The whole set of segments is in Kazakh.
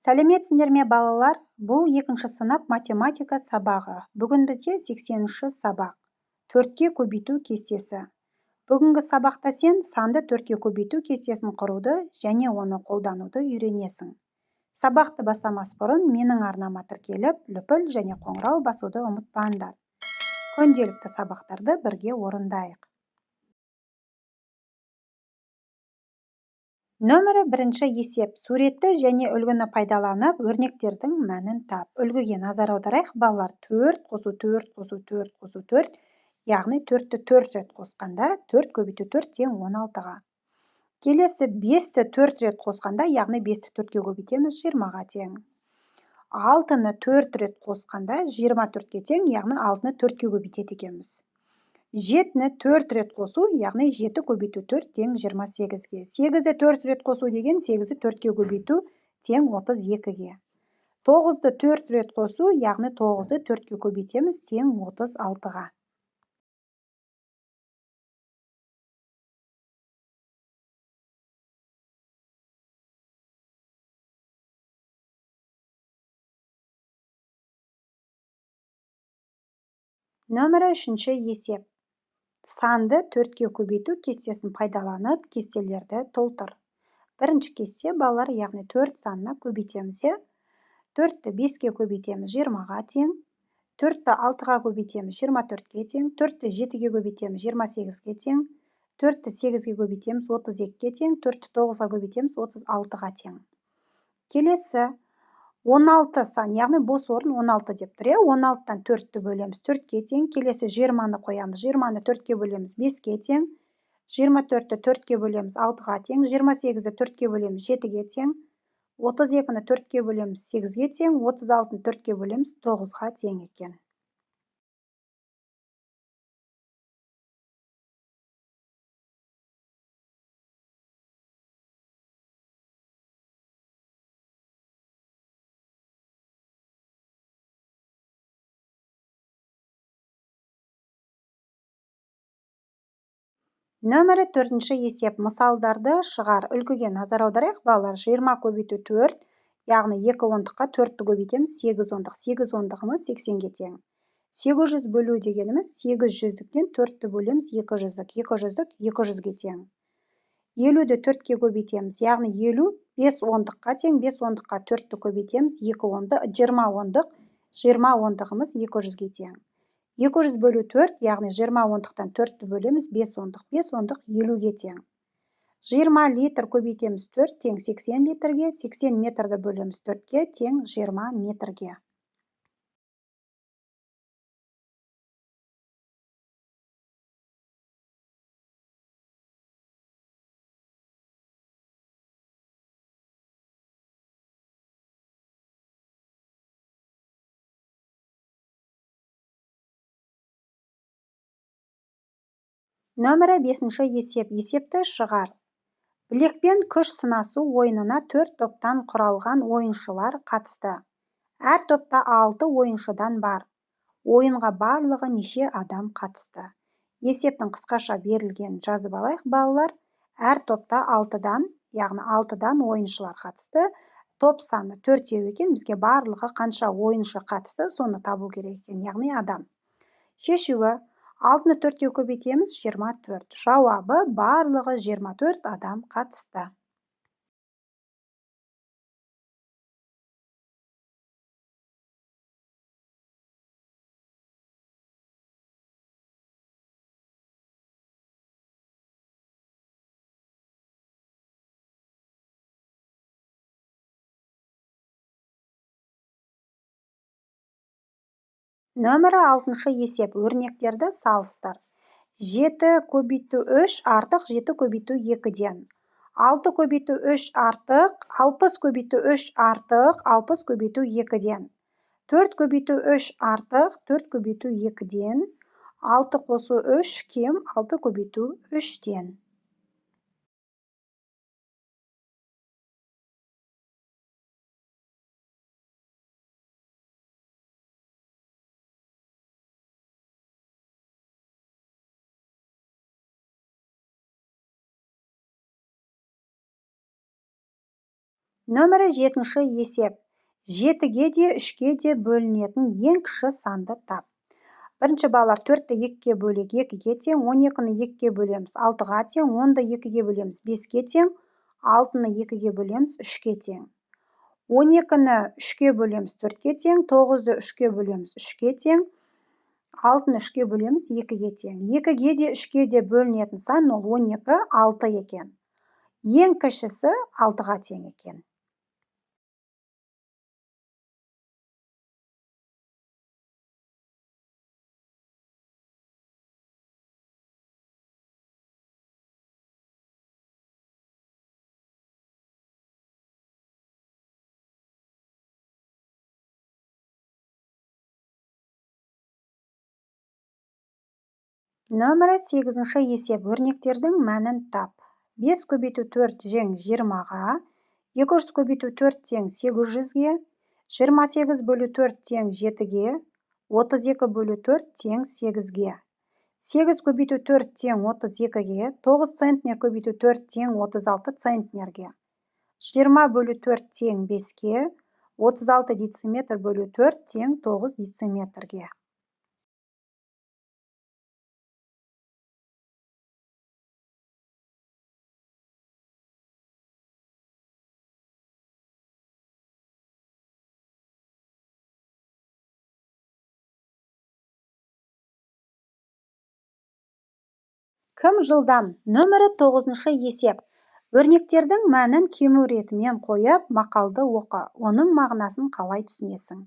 Сәлеметсіңдер ме, балалар? Бұл екінші сынып математика сабағы. Бүгін бізде 80-ші сабақ. 4-ке көбейту кестесі. Бүгінгі сабақта сен санды 4-ке көбейту кестесін құруды және оны қолдануды үйренесің. Сабақты бастамас бұрын менің арнама тіркеліп, лүпіл және қоңырау басуды ұмытпаңдар. Күнделікті сабақтарды бірге орындайық. Нөмірі бірінші есеп. Суретті және үлгіні пайдаланып, өрнектердің мәнін тап. Үлгіге назар аударайық, балалар. 4 қосу 4 қосу 4 қосу 4, яғни 4-ті 4 рет қосқанда 4 көбейту 4 тең 16-ға. Келесі 5-ті 4 рет қосқанда, яғни 5-ті 4-ке көбейтеміз, 20-ға тең. 6-ны 4 рет қосқанда 24-ке тең, яғни 6-ны 4-ке көбейтеді екенбіз. 7-ні 4 рет қосу, яғни 7 көбейту 4 тең 28-ге. 8-ді 4 рет қосу деген 8-ді 4-ке көбейту тең 32-ге. 9-ды 4 рет қосу, яғни 9-ды 4-ке көбейтеміз, тең 36-ға. Нөмірі үшінші есеп. Санды 4-ке көбейту кестесін пайдаланып, кестелерді толтыр. Бірінші кесте, балалар, яғни 4 санына көбейтеміз. 4-ті 5-ке көбейтеміз, 20-ға тең. 4-ті 6-ға көбейтеміз, 24-ке тең. 4-ті 7-ге көбейтеміз, 28-ге тең. 4-ті 8-ге көбейтеміз, 32-ге тең. 4-ті 9-ға көбейтеміз, 36-ға тең. Келесі 16 сан, яғни бос орын 16 деп тұр. 16-тан 4-ті бөлеміз, 4-ке тең. Келесі 20-ны қоямыз, 20-ны 4-ке бөлеміз, 5-ке тең. 24-ті 4-ке бөлеміз, 6-ға тең. 28-ді 4-ке бөлеміз, 7-ге тең. 32-ні 4-ке бөлеміз, 8-ге тең. 36-ны 4-ке бөлеміз, 9-ға тең екен. Нөмірі төртінші есеп. Мысалдарды шығар. Үлгіге назар аударайық, балалар. 20 көбейту 4, яғни 2 ондыққа 4-ті көбейтеміз, 8 ондық. 8 ондығымыз 80-ге тең. 800 бөлу дегеніміз 8 жүздіктен 4-ті бөлеміз, 2 жүздік. 2 жүздік 200-ге тең. 50-ді 4-ке көбейтеміз, яғни 50 5 ондыққа тең. 5 ондыққа 4-ті көбейтеміз, 2 ондық, 20 ондық, 20 ондығымыз 200-ге тең. 200 бөлу 4, яғни 20 ондықтан 4-ті бөлеміз, 5 ондық, 5 ондық 50-ге тең. 20 литр көбейтеміз 4 тең 80 литрге, 80 метрді бөлеміз 4-ке тең 20 метрге. Нөмірі бесінші есеп. Есепті шығар. Білекпен күш сынасу ойынына 4 топтан құралған ойыншылар қатысты. Әр топта 6 ойыншыдан бар. Ойынға барлығы неше адам қатысты? Есептің қысқаша берілгенін жазып алайық, балалар. Әр топта 6-дан, яғни 6-дан ойыншылар қатысты. Топ саны 4 екен, бізге барлығы қанша ойыншы қатысты, соны табу керек екен, яғни адам. Шешуі: 6-ны 4-ке көбейтеміз, 24. Жауабы: барлығы 24 адам қатысты. Нөмірі алтыншы есеп. Өрнектерді салыстыр. 7 көбейту 3 артық 7 көбейту 2-ден. 6 көбейту 3 артық 60 көбейту 3 артық 60 көбейту 2-ден. 4 көбейту 3 артық 4 көбейту 2-ден. 6 қосу 3 кем 6 көбейту 3-ден. Нөмірі 7-ші есеп. 7-ге де 3-ге де бөлінетін ең кіші санды тап. Бірінші балалар 4-ті 2-ге бөлек 2-ге тең, 12-ні 2-ге бөлеміз 6-ға тең, 10-ды 2-ге бөлеміз 5-ге тең, 6-ны 2-ге бөлеміз 3-ге тең. 12-ні 3-ге бөлеміз 4-ге тең, 9-ды 3-ге бөлеміз 3-ге тең, 6-ны 3-ге бөлеміз 2-ге тең. 2-ге де 3-ге де бөлінетін сан ол 12, 6 екен. Ең кішісі 6-ға тең екен. Нөмірі 8-ші есеп. Өрнектердің мәнін тап. 5 көбейту 4 тең 20-ға, 200 көбейту 4 тең 800-ге, 28 бөлу 4 тең 7-ге, 32 бөлу 4 тең 8-ге. 8 көбейту 4 тең 32-ге, 9 центнер көбейту 4 тең 36 центнерге. 20 бөлу 4 тең 5-ге, 36 дециметр бөлу 4 тең 9 дециметрге. Кім жылдам? Нөмірі 9-шы есеп. Өрнектердің мәнін кему ретімен қойып, мақалды оқы. Оның мағынасын қалай түсінесің?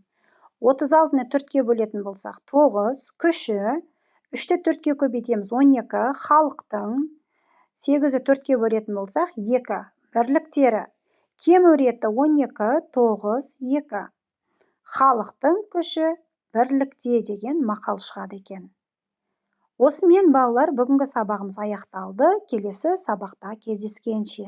36-ны 4-ке бөлетін болсақ, 9, күші, 3-ті 4-ке көбейтеміз, 12, халықтың, 8-ді 4-ке бөлетін болсақ, 2, бірліктері. Кему реті 12, 9, 2. Халықтың күші бірлікте деген мақал шығады екен. Осымен балалар бүгінгі сабағымыз аяқталды. Келесі сабақта кездескенше.